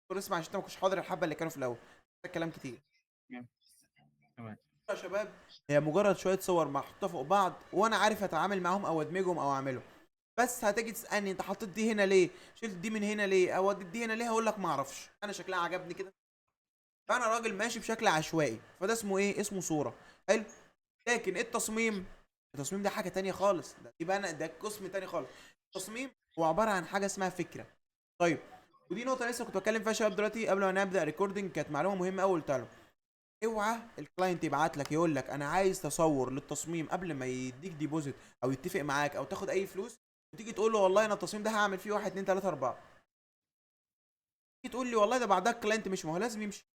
اصبر اسمع عشان انت ما كنتش حاضر الحبة اللي كانوا في الاول، ده كلام كتير. تمام. يا شباب هي مجرد شوية صور محطوطة فوق بعض وانا عارف اتعامل معاهم او ادمجهم او اعملهم، بس هتيجي تسالني انت حطيت دي هنا ليه، شلت دي من هنا ليه، او وديت دي هنا ليه، هقول لك ما اعرفش، انا شكلها عجبني كده، فانا راجل ماشي بشكل عشوائي، فده اسمه ايه؟ اسمه صوره. حلو. لكن التصميم، التصميم ده حاجة تانية خالص، ده يبقى انا ده قسم تاني خالص. التصميم هو عبارة عن حاجة اسمها فكرة. طيب ودي نقطة لسه كنت بتكلم فيها شباب دلوقتي قبل ما نبدا recording، كانت معلومة مهمة قوي قلتها لهم. اوعى ال client يبعت لك يقول لك انا عايز تصور للتصميم قبل ما يديك deposit او يتفق معاك او تاخد اي فلوس، وتيجي تقول له والله انا التصميم ده هعمل فيه 1 2 3 4، تيجي تقول لي والله ده بعدها ال client مش، ما هو لازم يمشي،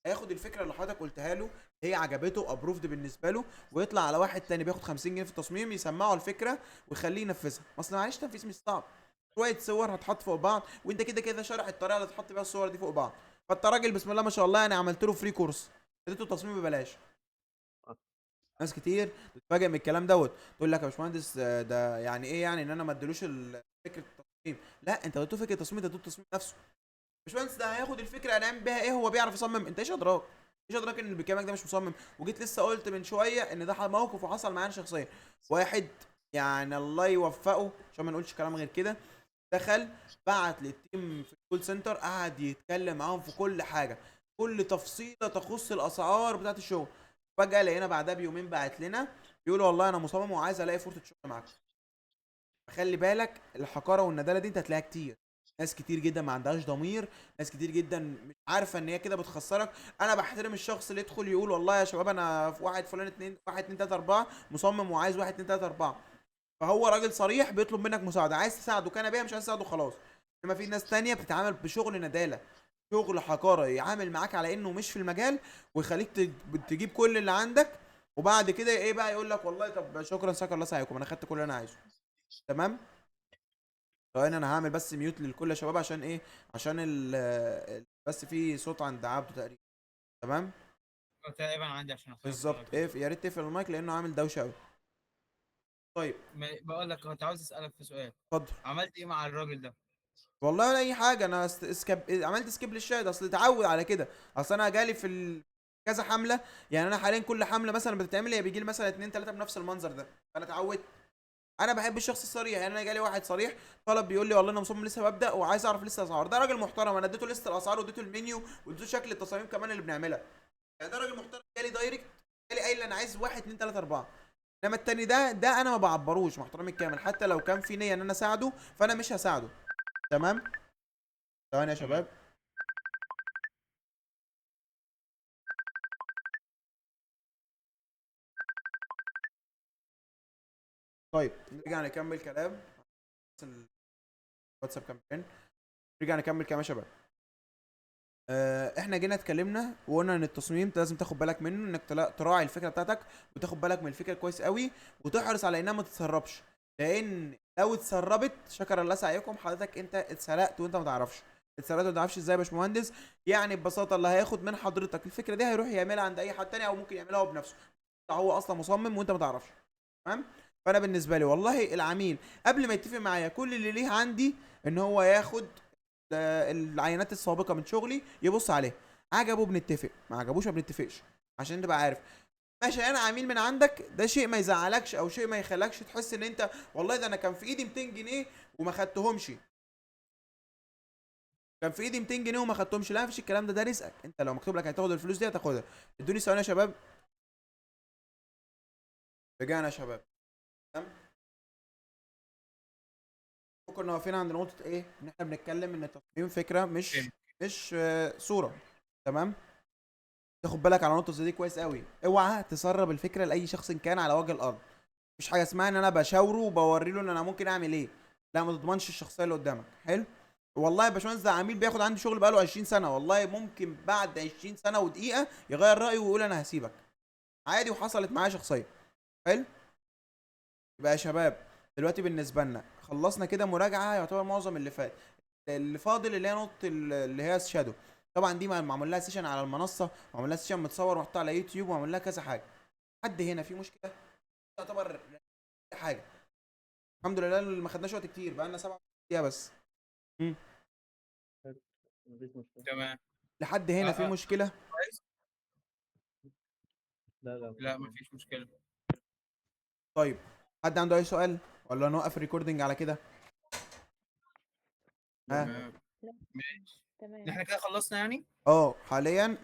هياخد الفكرة اللي حضرتك قلتها له هي عجبته approved بالنسبة له، ويطلع على واحد تاني بياخد 50 جنيه في التصميم يسمعه الفكرة ويخليه ينفذها. اصل معلش تنفيذ مش صعب، شوية صور هتحط فوق بعض، وانت كده كده شارح الطريقة اللي تحط بيها الصور دي فوق بعض، فانت راجل بسم الله ما شاء الله انا عملت له free course، اديته التصميم ببلاش. ناس كتير تتفاجئ من الكلام دوت، تقول لك يا باشمهندس ده يعني ايه يعني ان انا ما اديلوش فكرة التصميم؟ لا انت اديته فكرة التصميم، انت اديته التصميم نفسه. باشمهندس ده هياخد الفكرة هنعمل بيها ايه؟ هو بيعرف يصمم؟ انت ايش ادراك؟ ايش ادراك ان اللي بيكلمك ده مش مصمم؟ وجيت لسه قلت من شوية ان ده موقف وحصل معانا شخصيا، واحد يعني الله يوفقه عشان ما نقولش كلام غير كده، دخل بعت لل team في ال call center قعد يتكلم معاهم في كل حاجة، كل تفصيله تخص الاسعار بتاعت الشغل. فجاة لقينا بعدها بيومين بعت لنا بيقول والله انا مصمم وعايز الاقي فرصة شغل معاكم. خلي بالك الحقاره والنداله دي انت هتلاقيها كتير، ناس كتير جدا ما عندهاش ضمير، ناس كتير جدا مش عارفه ان هي كده بتخسرك. انا بحترم الشخص اللي يدخل يقول والله يا شباب انا في واحد فلان 2 1 2 3 4 مصمم وعايز 1 2 3 4، فهو راجل صريح بيطلب منك مساعدة، عايز تساعده كان بيها، مش عايز تساعده خلاص. انما في ناس تانية بتتعامل بشغل نداله، شغل حقارة، يعامل معاك على انه مش في المجال ويخليك تجيب كل اللي عندك، وبعد كده ايه بقى يقول لك والله طب شكرا شكر الله سعيكم انا خدت كل اللي انا عايزه. تمام. ثواني انا هعمل بس mute للكل يا شباب عشان ايه؟ عشان بس في صوت عند عبده تقريبا. تمام تقريبا عندي عشان أخلص بالظبط. ايه يا ريت تقفل المايك لانه عامل دوشه قوي. طيب بقول لك كنت عاوز اسالك في سؤال. اتفضل. عملت ايه مع الراجل ده؟ والله ولا اي حاجة، انا skip، عملت skip لل chat، اصل اتعود على كده. اصل انا جالي في كذا حمله، يعني انا حاليا كل حمله مثلا بتتعمل هي بيجي لي مثلا 2 3 بنفس المنظر ده، فانا اتعودت. انا بحب الشخص الصريح، يعني انا جالي واحد صريح طلب بيقول لي والله انا مصمم لسه ببدا وعايز اعرف لسه اسعار. ده راجل محترم، انا اديته لسه الاسعار واديته المنيو واديته شكل التصاميم كمان اللي بنعملها. يعني ده راجل محترم جالي direct، جالي قايل انا عايز 1 2 3 4. انما التاني ده انا ما بعبروش مع احترامي الكامل، حتى لو كان في نيه ان انا اساعده فانا مش هساعده. تمام. ثواني يا شباب. طيب نرجع نكمل كلام الواتساب كامبين. نرجع نكمل كلام يا شباب. احنا جينا اتكلمنا وقلنا ان التصميم انت لازم تاخد بالك منه، انك تراعي الفكرة بتاعتك وتاخد بالك من الفكرة كويس قوي، وتحرص على انها ما تتسربش، لان لو اتسربت شكر الله سعيكم حضرتك انت اتسرقت وانت ما تعرفش. اتسرقت وما تعرفش ازاي يا باشمهندس؟ يعني ببساطة اللي هياخد من حضرتك الفكرة دي هيروح يعملها عند اي حد تاني، او ممكن يعملها هو بنفسه، هو اصلا مصمم وانت ما تعرفش. تمام. فانا بالنسبة لي والله العميل قبل ما يتفق معايا كل اللي ليه عندي ان هو ياخد العينات السابقة من شغلي يبص عليها، عجبه بنتفق، ما عجبوش ما بنتفقش، عشان تبقى عارف. ماشي انا عميل من عندك، ده شيء ما يزعلكش او شيء ما يخلكش تحس ان انت والله ده انا كان في ايدي 200 جنيه وما خدتهمش، كان في ايدي 200 جنيه وما خدتهمش. لا مفيش الكلام ده، ده رزقك انت، لو مكتوب لك هتاخد الفلوس دي هتاخدها. ادوني ثواني يا شباب. رجعنا يا شباب. تمام. كنا واقفين عند نقطة ايه؟ ان احنا بنتكلم ان التصميم فكرة مش صورة. تمام؟ تاخد بالك على نقطة زي دي كويس قوي، اوعى تسرب الفكرة لأي شخص كان على وجه الأرض. مفيش حاجة اسمها ان انا بشاوره وبوري له ان انا ممكن اعمل ايه، لا ما تضمنش الشخصية اللي قدامك. حلو؟ والله يا باشمهندس ده عميل بياخد عندي شغل بقاله 20 سنة، والله ممكن بعد 20 سنة ودقيقة يغير رأيه ويقول انا هسيبك عادي، وحصلت معايا شخصية. حلو؟ يبقى يا شباب دلوقتي بالنسبة لنا خلصنا كده مراجعة يعتبر معظم اللي فات، اللي فاضل اللي هي نقطة اللي هي ال shadow. طبعا دي معمول لها session على المنصة، معمول لها session متصور ومحطوط على يوتيوب، ومعمول لها كذا حاجة. حد هنا في مشكلة؟ تعتبر حاجة الحمد لله اللي ما خدناش وقت كتير، بقى لنا 7 دقايق بس. مفيش مشكلة. تمام. لحد هنا في مشكلة؟ كويس؟ لا لا لا مفيش مشكلة. طيب حد عنده أي سؤال ولا نوقف ال recording على كده؟ ها؟ ماشي. تمام. احنا كده خلصنا يعني؟ حاليا.